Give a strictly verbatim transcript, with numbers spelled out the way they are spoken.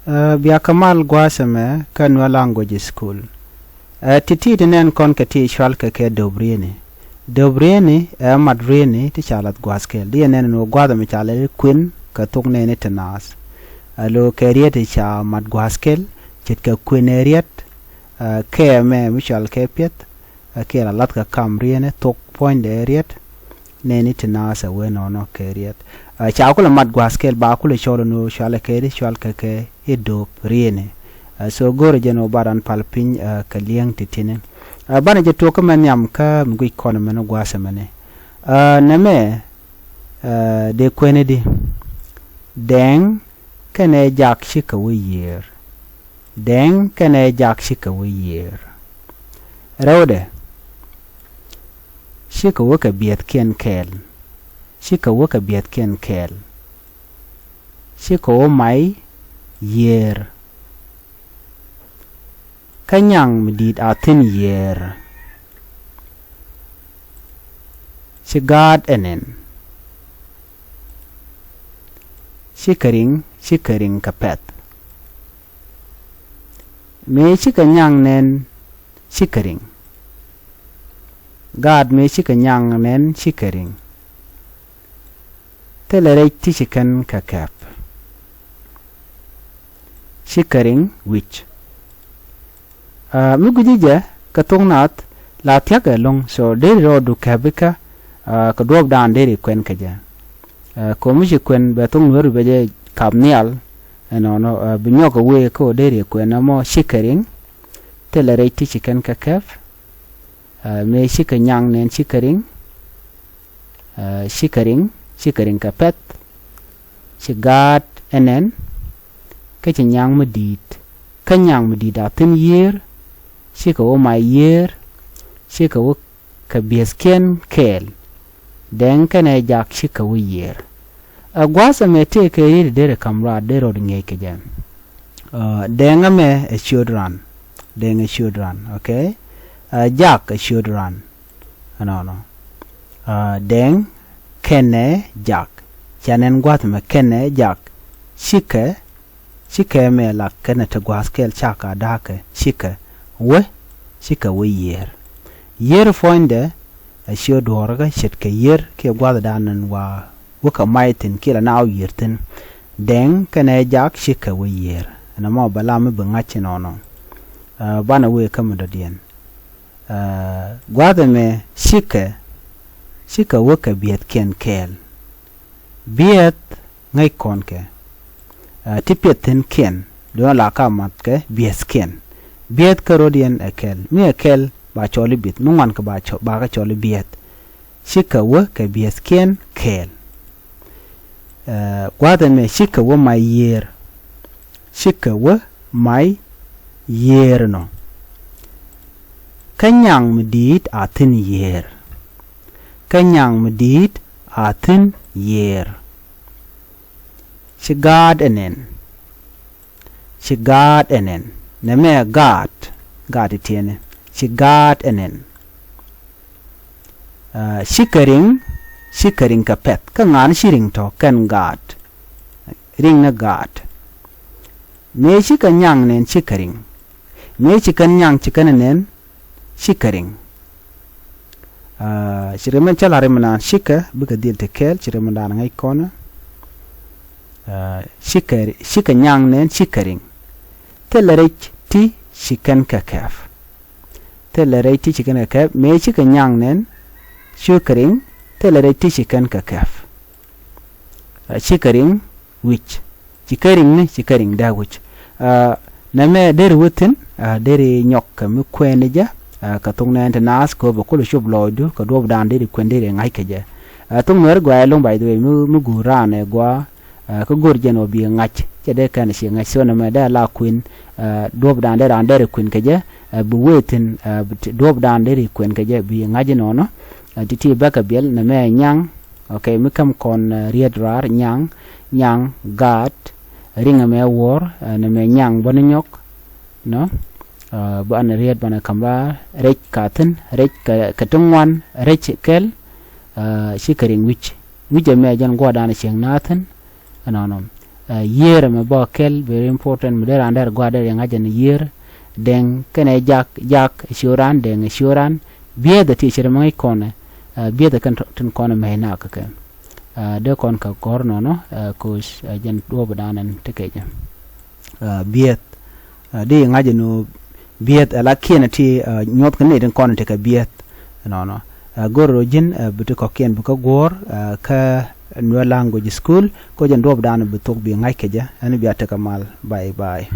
Ɛ, bia kɛ mal gua̱a̱th ɛmɛ kä Nuer Language School. Ɛ, ti̱ti̱ ti nɛn kɔn kɛ ti cual kɛ kɛ döp rieni. Döp rieni ɛ mat rieni ti ca lath gua̱a̱th kɛl. Di ɛ nɛn ɛn ɣöö gua̱a̱th ɛmɛ ca lɛ kuën kɛ thok nɛɛni ti naath. Ɛ, lo̱ kɛ riet ti ca mat gua̱a̱th kɛl, ce̱tkɛ kuën ɛ riet, ɛ, kɛ ɛmɛ mi cual kɛ piɛth, ɛ, kiɛ la lath kɛ kam rieni thok puɔ̱nydɛ riet. Nɛɛni ti naath ɛ wee nɔnɔ kɛ riet. Ɛ, ca kulɛ mat gua̱a̱th kɛl ba kulɛ cɔl ɛn ɣöö cual kɛ di cual kɛ kɛ i̱ döp rieni. Ɛ, so go̱o̱rɛ jɛn ɣöö ba ran pal piny, ɛ, kɛ li̱eŋ ti tini. Ɛ, banɛ jɛ tuɔk kä mɛ nhiam kä mi guic kɔn ɛmɛni gua̱a̱th ɛmɛni. Ɛ, nɛmɛ, ɛ, dee kuɛni di. Dɛŋ kɛnɛ jak cikɛ wä yiëër. Dɛŋ kɛnɛ jak cikɛ wä yiëër. Rɛwdɛ, cikɛ wä kɛ biɛthkiɛn kɛɛl. Cikɛ wä kɛ biɛthkiɛn kɛɛl. Cikɛ wä may yiëër. Kä nyaŋ mi di̱i̱t a thi̱n yiëër. Ci gaat ɛ nɛn. Cikɛ riŋ, cikɛ riŋ kɛ pɛ̈th. Mëë cikɛ nyaŋ nɛn, cikɛ riŋ. Gaat mëë cikɛ nyaŋ nɛn, cikɛ riŋ. Thilɛ rɛc ti ci kɛn kɛ kɛp. Cikɛ riŋ wi̱c. Ɛ, mi gui̱ci jɛ kɛ thok nath la thia̱k ɛlɔ̱ŋ, so deri rɔɔdu kɛp ikä, ɛ, kɛ duɔ̱ɔ̱pdan deri kuɛn kɛ jɛ. Ɛ, kɛ ɣöö mi ci kuɛn bɛ thok Nuɛri bɛ jɛ kap nhial. Ɛnɔnɔ, ɛ, bi nyɔk kɛ wee kä ɣöö deri kuɛn ɛmɔ cikɛ riŋ. Thilɛ rɛc ti ci kɛn kɛ kɛp. Ɛ, mëë cikɛ nyaŋ nɛn cikɛ riŋ. Ɛ, cikɛ riŋ, cikɛ riŋ kɛ pɛ̈th. Ci gaat ɛ nɛn. Kä ci nyaŋ mi di̱i̱t. Kä nyaŋ mi di̱i̱t a thi̱n yiëër. Cikɛ wä may yiëër. Cikɛ wä kɛ biɛthkiɛn kɛɛl. Dɛŋ kɛnɛ jak cikɛ wä yiëër. Ɛ, gua̱a̱th ɛmɛ tëëkɛ riet derɛ ka̱m raar derɛ rɔɔd ŋi̱eec kɛ jɛ. Ɛ, dɛŋ ɛmɛ ɛ ciöt ran. Dɛŋ ɛ ciöt ran, okay? Ɛ, jak ɛ ciöt ran. Ɛnɔnɔ. Ɛ, dɛŋ kɛnɛ jak. Ca nɛn gua̱a̱th ɛmɛ kɛnɛ jak. Cikɛ, cikɛ mɛ la kɛnɛ ti gua̱a̱th kɛl cakɛ a da̱a̱kɛ. Cikɛ wä, cikɛ wä yiëër. Yiëër puɔ̱nydɛ ɛ ciöt duɔ̱ɔ̱rkä ce̱tkɛ yiëër kiɛ gua̱a̱thdan ɛn wa wä kɛ may thi̱n kiɛ la naaw yiëër thi̱n. Dɛŋ kɛnɛ jak cikɛ wä yiëër. Ɛn ɛmɔ bɛ la mi bi ŋa̱c inɔnɔ. Ɛ, banɛ wëë kä mi dɔ̱diɛn. Ɛ, gua̱a̱th ɛmɛ cikɛ, cikɛ wä kɛ biɛthkiɛn kɛɛl. Biɛth ŋäc kɔn kɛ. Ɛ, ti piɛth thi̱n kiɛn, duundɛ la ka math kɛ biɛthkiɛn. Biɛth kä rɔ̱diɛn ɛ kɛl. Mi ɛ kɛl ba cɔl i̱ biɛth, mi ŋuan kɛ ba cɔ-, ba kɛ cɔl i̱ biɛth. Cikɛ wä kɛ biɛthkiɛn kɛɛl. Ɛ, gua̱a̱th ɛmɛ cikɛ wä may yiëër. Cikɛ wä may yiëër nɔ. Kä nyaŋ mi di̱i̱t a thi̱n yiëër. Kä nyaŋ mi di̱i̱t a thi̱n yiëër. Ci gaat ɛ nɛn. Ci gaat ɛ nɛn. Nɛmɛ gaat. Gaat ɛ tiɛnɛ. Ci gaat ɛ nɛn. Ɛ, cikɛ riŋ, cikɛ riŋ kɛ pɛ̈th. Kä ŋa̱a̱n ci riŋ tɔ̱ kɛn gaat. Riŋ ni gaat. Mëë cikɛ nyaŋ nɛn cikɛ riŋ. Mëë ci kɛn nyaŋ ci kɛn ɛ nɛn cikɛ riŋ. Ɛ, ci rimɛ cä la rimɛ naan cikɛ bikɛ dhil ti kɛɛl ci rimɛ daan ŋäc kɔnä. Ɛ, cikɛ, cikɛ nyaŋ nɛn cikɛ riŋ. Thilɛ rɛc ti ci kɛn kɛ kɛp. Thilɛ rɛc ti ci kɛn kɛ kɛp. Mëë cikɛ nyaŋ nɛn cikɛ riŋ. Thilɛ rɛc ti ci kɛn kɛ kɛp. Ɛ, cikɛ riŋ wi̱c. Ci kɛ riŋni, ci kɛ riŋ dee wi̱c. Ɛ, nɛmɛ deri wä thi̱n, ɛ, deri nyɔk kɛ mi kuɛɛni jɛ, ɛ, kɛ thok nɛɛni ti naath kɛ ɣöö bɛ kulɛ cop lɔɔcdu, kɛ duɔ̱ɔ̱pdan deri kuɛn deri ŋa̱c kɛ jɛ. Ɛ, thok Nuɛɛri gɔaa ɛlɔ̱ŋ, by the way, mi, mi guur raan ɛ gɔaa, ɛ, kä go̱r jɛn ɔ bi ŋa̱c, cɛ dee kɛn ci ŋa̱c. So nɛmɛ dee la kuɛn, ɛ, duɔ̱ɔ̱pdan dee raan deri kuɛn kɛ jɛ, ɛ, bi wee thi̱n, ɛ, bi ti-, duɔ̱ɔ̱pdan deri kuɛn kɛ jɛ, bi ŋa̱c inɔnɔ, ɛ, ti̱ti̱ bäkɛ biɛl, nɛmɛ nyaŋ, okay, mi käm kɔn, ɛ, riet raar, nyaŋ, nyaŋ, gaat, riŋ ɛmɛ wuɔ̱ɔ̱r, ɛ, nɛmɛ nyaŋ bä ni nyɔk, nɔ, ɛ, banɛ riet banɛ ka̱m raar, rɛc ka thi̱n, rɛc kɛ, kɛ ti ŋuan, rɛc kɛl, ɛ, cikɛ riŋ wi̱c. Wi̱c ɛmɛ jɛn guɔ̱ɔ̱rdan cieŋ naath thi̱n, ɛnɔnɔ. Yiër ɛmɛ bä kɛl, very important, mi dee raan dee gua̱a̱r dee ri ŋa̱c ɛn yiër. Dɛŋ kɛnɛ jak, jak ɛ cio̱ran, dɛŋ ɛ cio̱ran. Biɛth ɛ ti cɛ ri mi ŋäc kɔnɛ. Biɛth ɛ kɛn tin kɔnɛ mɛy nak kɛ kɛ. Dee kɔn kɛ gɔ̱r nɔnɔ, koc jɛn duɔ̱ɔ̱p dan ɛn ti kɛ jɛ. Biɛth di ŋa̱c ɛn ɣöö biɛth ɛ la kiɛn ti nyuɔth kɛ ni tin kɔn ti kɛ biɛth. Nɔnɔ go̱r rɔ ji̱n bi ti kɔ̱kiɛn bi kä guɔ̱ɔ̱r kä Nuer language school, koc jɛn duɔ̱ɔ̱p dan bi thok bi ŋa̱c kɛ jɛ, ɛn bia tekɛ mal. Bye bye.